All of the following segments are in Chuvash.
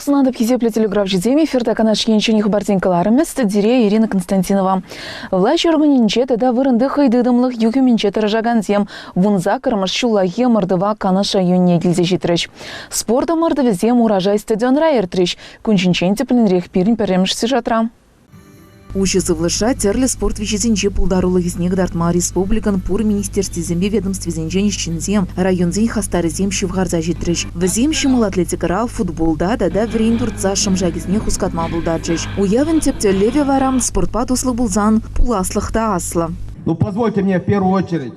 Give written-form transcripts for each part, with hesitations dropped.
Сывлӑх сунатӑп, хисеплӗ телеграфҫӑсем. Эфирта Канаш енчен хыпарсен кӑларӑмӗ студире Ирина Константинова. Влаҫ органӗнче тата вырӑнти хӑйтытӑмлӑх юхӑмӗнче тӑрӑшакансем вунсаккӑрмӗш ҫуллахи ӑмӑртӑва Канаш районне килсе ҫитрӗҫ. Спорт ӑмӑртӑвӗсем Урожай стадионра иртрӗҫ. Кун ҫинчен тӗплӗнрех пирӗн пӗрремӗш сюжетра. Уҫӑ сывлӑшра тӗрлӗ спорт виҫисенче пултарулӑхӗсене кӑтартма республикӑн пур министерствисемпе ведомствисенчен ӗҫченсем, районсен хастарӗсем ҫывхарса ҫитрӗҫ. Вӗсем ҫӑмӑл атлетикӑра, футболта тата вӗрен туртса шӑм-шакӗсене хускатма пултарчӗҫ. Уявӑн тӗп тӗллевӗ вара спортпа туслӑ пулсан пуласлӑх та аслӑ. Ну, позвольте мне в первую очередь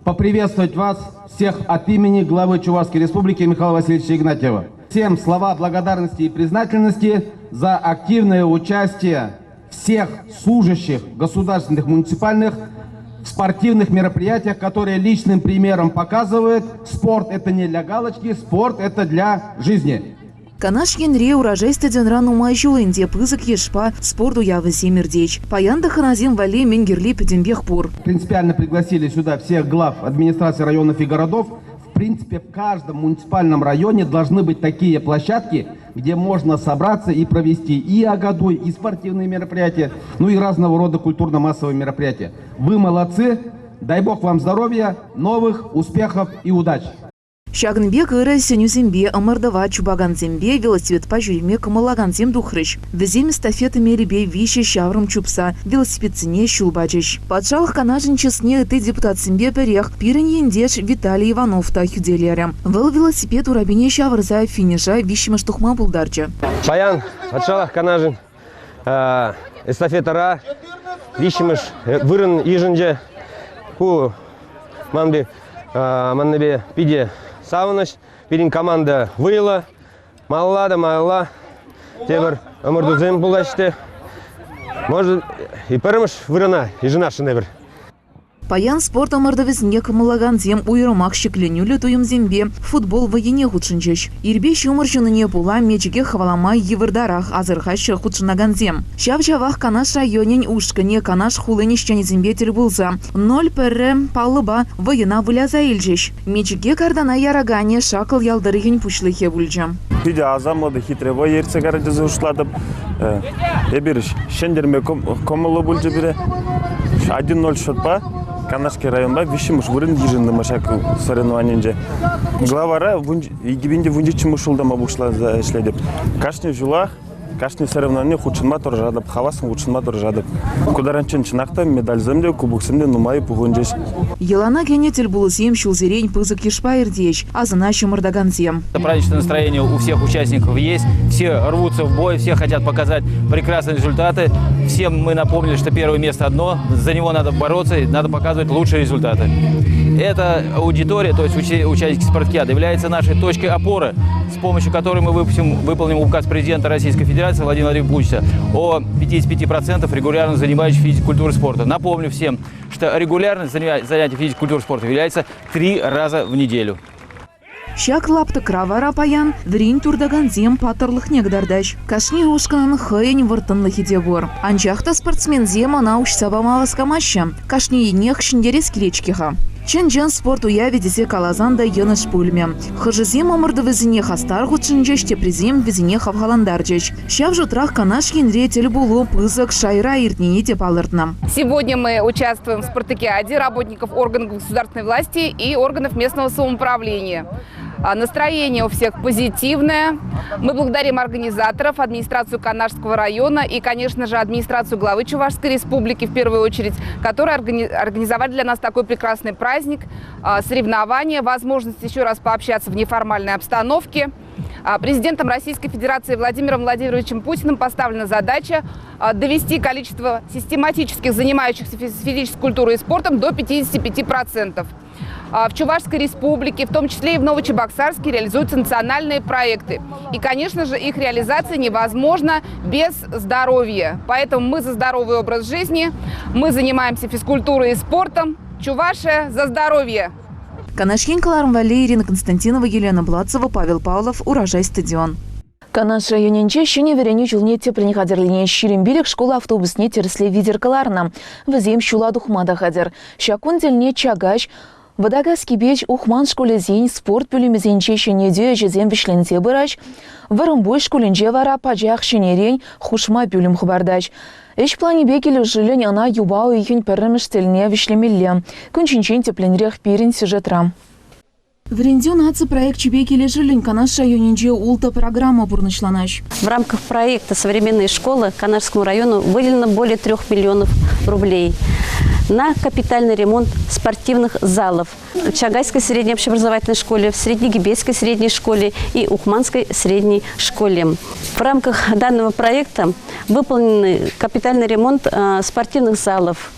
поприветствовать вас всех от имени главы Чувашской Республики Михаила Васильевича Игнатьева. Всем слова благодарности и признательности за активное участие всех служащих государственных, муниципальных в спортивных мероприятиях, которые личным примером показывают, спорт – это не для галочки, спорт – это для жизни. Канаш енре Урожай стадионра нумай ҫул ӗнтӗ пысӑк йышпа спорт уявӗсем иртет. Паян та хӑнасем валли мӗн кирли пӗтӗмпех пур. Принципиально пригласили сюда всех глав администрации районов и городов. В принципе, в каждом муниципальном районе должны быть такие площадки, где можно собраться и провести и Агадуй, и спортивные мероприятия, ну и разного рода культурно-массовые мероприятия. Вы молодцы, дай бог вам здоровья, новых успехов и удач! Ҫакӑн пек ырӑ сӗнӳсемпе ӑмӑртӑва чупакансемпе велосипедпа ҫӳреме кӑмӑллакансем тухрӗҫ. Вӗсем эстафета мелӗпе виҫӗ ҫаврӑм чупса велосипедсене ҫул пачӗҫ. Патшалӑх Канашӗн чысне ытти депутатсемпе пӗрех пирӗн ентеш Виталий Иванов та хӳтӗлерӗ. Вӑл велосипед урапине ҫавӑрса финиша виҫҫӗмӗш тухма пултарчӗ. Паян Патшалӑх Канашӗн эстафетӑра виҫҫӗмӗш вырӑн йышӑнчӗ. Ку ман пек маннипе питӗ савӑнӑҫ. Пирӗн команда вӑйлӑ. Малалла та малалла тепӗр ӑмӑртусем пулаҫҫӗ те. Может, и пӗрремӗш вырӑна йышӑнасшӑн эпир. Паян спорт ӑмӑртӑвӗсене кӑмӑллакансем уйрӑмах ҫӗкленӳллӗ туйӑмсемпе футбол вӑййине хутшӑнчӗҫ. Ирпе ҫумӑр ҫунине пула мечӗке хӑвалама йывӑртарах асӑрхаҫҫӗ хутшӑнакансем. Ҫав-ҫавах Канаш районӗн ушкӑнӗ Канаш хулин ӗҫченӗсемпе тӗл пулса 0-1 паллӑпа вӑйӑна выляса илчӗҫ. Мечӗке картана яраканӗ Шаккӑл ял тӑрӑхӗн пуҫлӑхӗ пулчӗ. Питӗ асамлӑ та хитре вӑйӑ иртсе кайрӗ тесе шутлатӑп. Эпир ҫӗнтерме кӑмӑллӑ пулчӗ пире. 1-0 счетпа Канашский районпа виҫҫӗмӗш вырӑн йышӑнтӑмӑр ҫак соревнованинче. Главара 2017 ҫултанпа пуҫласа ӗҫлетӗп. Кашни ҫулах Кашни соревнование хутшӑнма тӑрӑшатӑп, хаваслӑн хутшӑнма тӑрӑшатӑп. Ку таранччен чӑнах та медальсем те, кубоксем те нумай пухӑнчӗҫ. Йӑлана кӗнӗ тӗлпулусем ҫулсерен пысӑк йышпа иртӗҫ, асӑна чӑмӑртакансем. Праздничное настроение у всех участников есть, все рвутся в бой, все хотят показать прекрасные результаты. Всем мы напомнили, что первое место одно, за него надо бороться, надо показывать лучшие результаты. Эта аудитория, то есть участники спартакиады, является нашей точкой опоры с помощью которой мы выпустим, выполним указ президента Российской Федерации Владимира Владимировича о 55% регулярно занимающих физической культурой спорта. Напомню всем, что регулярность занятий физической культурой спорта является три раза в неделю. Ҫак лаптӑкра вара паян вӗрен туртакансем паттӑрлӑхне кӑтартаҫ. Кашни ушкӑнӑн хӑйӗн вӑрттӑнлӑхӗ те пур. Анчах та спортсменсем ӑна уҫса пама васкамаҫҫӗ. Кашнийӗнех ҫӗнтерес килет-ҫке-ха. Чӑн-чӑн спорт уявӗ тесе каласан та йӑнӑш пулмӗ. Хӑшӗсем ӑмӑртӑвӗсене хастар хутшӑнчӗҫ, теприсем вӗсене хавхалантарчӗҫ. Ҫав шутрах Канаш енре тӗл пулу пысӑк шайра иртнине те палӑртнӑ. Сегодня мы участвуем в спартакиаде работников органов государственной власти и органов местного самоуправления. Настроение у всех позитивное. Мы благодарим организаторов, администрацию Канашского района и, конечно же, администрацию главы Чувашской республики в первую очередь, которые организовали для нас такой прекрасный праздник, соревнования, возможность еще раз пообщаться в неформальной обстановке. Президентом Российской Федерации Владимиром Владимировичем Путиным поставлена задача довести количество систематических занимающихся физической культурой и спортом до 55%. В Чувашской республике, в том числе и в Новочебоксарске, реализуются национальные проекты. И, конечно же, их реализация невозможна без здоровья. Поэтому мы за здоровый образ жизни, мы занимаемся физкультурой и спортом. Чувашия за здоровье! Канаш ен кӑларӑм валли Ирина Константинова, Елена Блацева, Павел Павлов, Урожай стадион. Канаш районӗнче ҫӗнӗ вӗренӳ ҫулне тӗплӗн хатӗрленӗ 25 шкул автобусне тӗрӗслев витӗр кӑларнӑ. Вӗсем ҫула тухма та хатӗр. Ҫак кун тӗлне Чакаҫ, Вӑтакас Кипеч Ухман шкулӗсен спорт пӳлӗмӗсенче ҫӗнетӳ ӗҫӗсем вӗҫленсе пыраҫ. Вӑрӑмпуҫ шкулӗнче вара пачах ҫӗнӗрен хушма пӳлӗм хӑпартаҫ. Ӗҫ планӗпе килӗшӳллӗн ӑна юпа уйӑхӗн пӗрремӗш тӗлне вӗҫлемелле. Кун ҫинчен тӗплӗнрех пирӗн сюжетра. Вӗрентӳ наци проекчӗпе килӗшӳллӗн Канаш районӗнче ултӑ программа пурнӑҫланаҫ. В рамках проекта «Современные школы» Канашскому району выделено более 3 миллионов рублей на капитальный ремонт спортивных залов в Чагайской средней общеобразовательной школе, в Среднегибейской средней школе и Ухманской средней школе. В рамках данного проекта выполнены капитальный ремонт спортивных залов,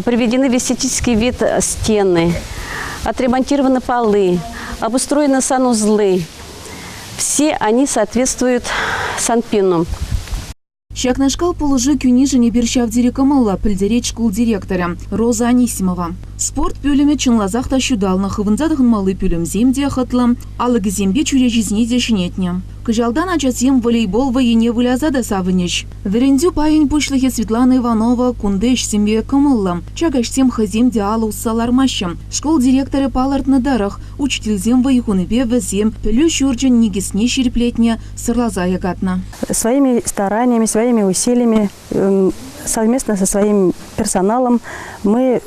приведены в эстетический вид стены, отремонтированы полы, обустроены санузлы. Все они соответствуют Санпину. Ҫакнашкал пулӑшу кӳнишӗн эпир ҫав тери кӑмӑллӑ, пӗлтерет шкул директорӗ Роза Анисимова. Спорт пӳлӗмӗ чӑнласах та ҫуталнӑ, хывӑнса тӑхӑнмалли пӳлӗмсем те хӑтлӑ, алӑкӗсемпе чӳречисене те ҫӗнетнӗ. Кӑҫалтан ачасем волейбол вӑййине выляса та савӑнӗҫ. Вӗрентӳ пайӗн пуҫлӑхӗ Светлана Иванова кунти ӗҫсемпе кӑмӑллӑ. Чакаҫсем хӑйсем те алӑ усса лармаҫҫӗ. Шкул директорӗ палӑртнӑ тӑрӑх, учительсем вӑй хунипе вӗсем пӗлӳ ҫурчӗн никӗсне ҫирӗплетнӗ, сӑрласа якатнӑ. Своими стараниями, своими усилиями, совместно со своим персоналом мы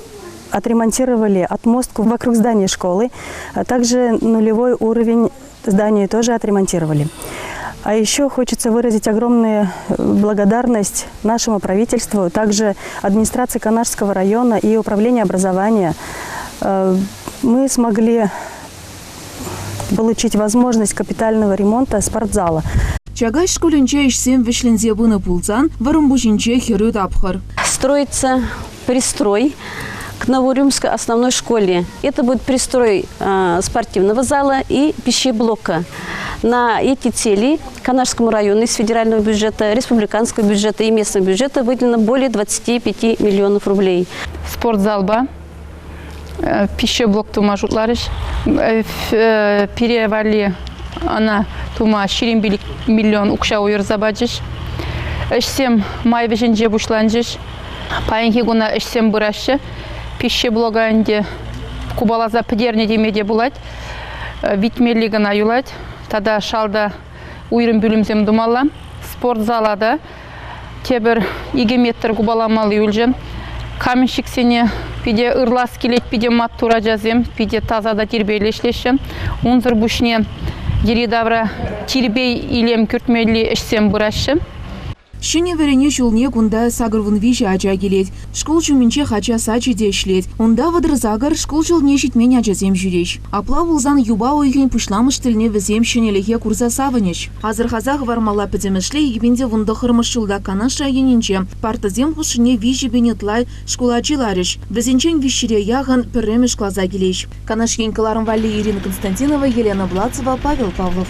отремонтировали отмостку вокруг здания школы, а также нулевой уровень здания тоже отремонтировали. А еще хочется выразить огромную благодарность нашему правительству, также администрации Канашского района и управлению образования. Мы смогли получить возможность капитального ремонта спортзала. Чакаҫ шкулӗнче ӗҫсем вӗҫленсе пынӑ пулсан Вӑрӑмпуҫӗнче хӗрӳ тапхӑр. Строится пристрой к Новорюмской основной школе. Это будет пристрой спортивного зала и пищеблока. На эти цели Канашскому району из федерального бюджета, республиканского бюджета и местного бюджета выделено более 25 миллионов рублей. Спортзалпа пищеблок тума шутларӗҫ. Пире валли ӑна тума 25 миллион укҫа уйӑрса пачӗҫ. Ӗҫсем май вӗҫӗнче пуҫланчӗҫ. Паянхи куна ӗҫсем пыраҫҫӗ. Пищеблока ӗнтӗ купаласа пӗтернӗ теме те пулать. Витмелли кӑна юлать. Тата шалта уйрӑм пӳлӗмсем тумалла. Спортзала та тепӗр 2 метр купаламалли юлчӗ. Каменщиксене питӗ ырлас килет, питӗ маттур ачасем, питӗ таса та тирпейлӗ ӗҫлеҫҫӗ. Унсӑр пуҫне йӗри-тавра тирпей-илем кӳртмелли ӗҫсем пыраҫҫӗ. Ҫӗнӗ вӗренӳ ҫулне кунта 83 ача килет. Шкул ҫумӗнчех ача сачӗ те ӗҫлет. Унта 38 шкул ҫулне ҫитмен ачасем ҫӳреҫ. Апла пулсан юпа уйӑхӗн пуҫламӑш тӗлне вӗсем ҫӗнӗлӗхе курса савӑнӗҫ. Асӑрхаса хӑвармалла пӗтӗмӗшле 2019 ҫулта Канаш районӗнче партӑсем хушшине 3000 ытла шкул ачи ларӗҫ. Вӗсенчен виҫҫӗре яхӑн пӗрремӗш класа килеҫ. Канаш ен кӑларӑм валли Ирина Константинова, Елена Владцева, Павел Павлов.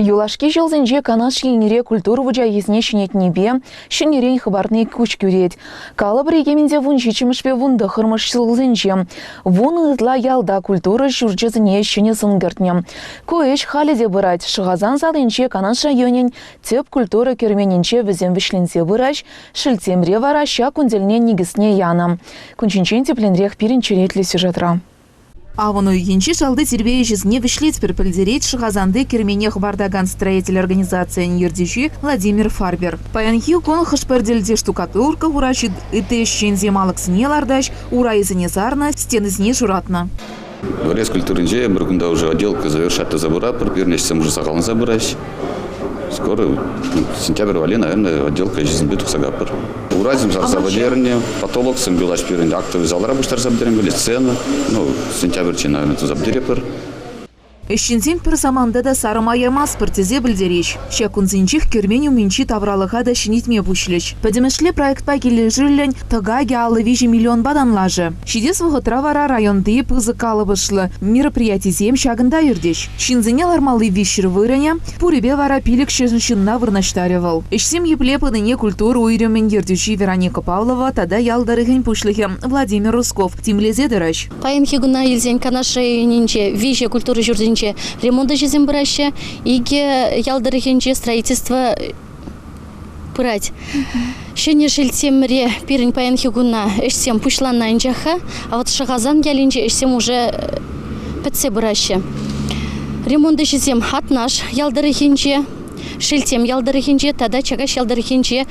Юлашки ҫулсенче Канаш енре культура вучахӗсене ҫӗнетнипе ҫӗнӗрен хӑпартни куҫ кӳрет. Калӑпӑр икӗ вунҫиччӗмӗшпе вунтӑххӑрмӗш ҫулсенче вунӑ ытла ялта культура ҫурчӗсене ҫӗнӗ сӑн кӗртнӗ. Ку ӗҫ халӗ те пырать. Шӑхасан салинче Канаш районӗн тӗп культура керменӗнче вӗсем вӗҫленсе пыраҫ, Шелтемре вара ҫак кун тӗлне никӗсне янӑ. Кун ҫинчен тӗплӗнрех пирӗн черетлӗ сюжетра. Авӑн уйӑхӗнчи шалти тирпей ӗҫӗсене вӗҫлетпӗр, пӗлтерет Шӑхасанти кермене хӑпартакан строитель организацийӗн ертӳҫи Владимир Фарбер. Паянхи кун хӑш-пӗр тӗлте штукатурка хураҫ, ытти ӗҫченсем алӑксене лартаҫ, урайӗсене сарнӑ, стенисене шуратнӑ. Дворец культуринче пӗр кунта уже отделка завершать туса пыратпӑр, пирӗн ӗҫсем уже сахалланса пыраҫ. Скоро, сентябрь валли, наверное, отделка ӗҫӗсемпе тухса капӑр. Урайсем сарса пӗтернӗ, потолоксем юлаш пирӗн актовый залра пуҫтарса пӗтермелле, сцена. Ну, сентябрьче, наверное, туса пӗтеретпӗр. Ӗҫченсем пӗр саманта та сарӑма ямастпӑр тесе пӗлтереҫ. Ҫак кунсенчех кермен умӗнчи тавралӑха та ҫӗнетме пуҫлӗҫ. Пӗтӗмӗшле проектпа килӗшӳллӗн тӑкакӗ 53 миллионпа танлашӗ. Ҫитес вӑхӑтра вара районти пысӑк калӑпӑшлӑ мероприятисем ҫакӑнта иртӗҫ. Ҫынсене лармалли виҫҫӗр вырӑнӗ, пурӗпе вара 500 ҫынна вырнаҫтарӗ вӑл. Ӗҫсем епле пынине культура уйрӑмӗн ертӳҫи Вероника Павлова тата ял тӑрӑхӗн пуҫлӑхӗ Владимир Руссков тимлесе тӑрӗҫ. Паянхи куна илсен Канаш районӗнче виҫӗ культура ҫуртӗнче ремонт ӗҫӗсем пыраҫҫӗ, икӗ ял тӑрӑхӗнче строительство пырать. Ҫӗнӗ Шелттемре пирӗн паянхи куна ӗҫсем пуҫланнӑ анчах-ха, а вот Шӑхасан ялӗнчи ӗҫсем уже пӗтсе пыраҫҫӗ. Ремонт ӗҫӗсем Атнаш ял тӑрӑхӗнче, Шелттем ял тӑрӑхӗнче тата Чакаҫ ял тӑрӑхӗнче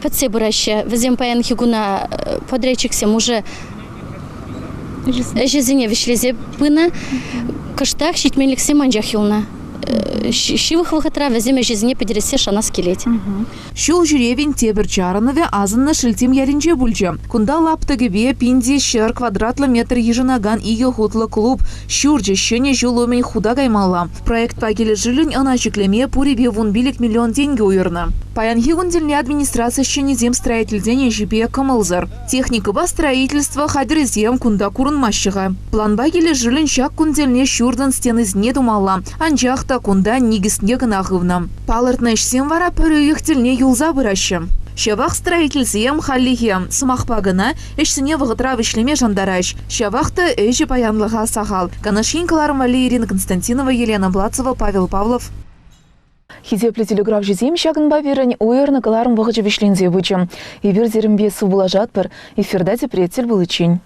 пӗтсе пыраҫҫӗ. Вӗсем паянхи куна подрядчиксем уже ӗҫӗсене вӗҫлесе пынӑ. Кӑштах ҫитменлӗхсем анчах юлнӑ. Ҫывӑх вӑхӑтра вӗсем ӗҫӗсене пӗтерессе шанас килет. Ҫул ҫӳревӗн тепӗр чарӑнӑвӗ асӑннӑ Шелттем ялӗнче пулчӗ. Кунта лаптӑкӗпе 1100 квадратлӑ метр йышӑнакан икӗ хутлӑ клуб ҫурчӗ ҫӗнӗ ҫул умӗн хута каймалла. Проектпа килӗшӳллӗн ӑна ҫӗклеме пурӗпе 15 миллион тенкӗ уйӑрнӑ. Паянхи кун тӗлне администраци ӗҫченӗсем строительсен ӗҫӗпе кӑмӑлсӑр. Техникӑпа строительство хатӗрӗсем кунта курӑнмаҫҫӗ-ха. Планпа килӗшӳллӗн ҫак кун тӗлне ҫуртӑн стенисене тумалла, анчах та кунта никӗсне кӑна хывнӑ. Палӑртнӑ ӗҫсем вара пӗр уйӑх тӗлне юлса пыраҫҫӗ. Ҫавах строительсем хальлӗхе, сӑмахпа кӑна, ӗҫсене вӑхӑтра вӗҫлеме шантараҫ. Ҫавах та ӗҫӗ паянлӑха сахал. Канаш ен кӑларӑм валли Ирина Константинова, Елена Блацева, Павел Павлов. Хисеплӗ телеграфҫӑсем ҫакӑнпа пирӗн уйӑрнӑ кӑларӑм вӑхӑчӗ вӗҫленсе пычӗ. Эпир сирӗнпе сывпуллашатпӑр. Эфирта тепре тӗл пуличчен.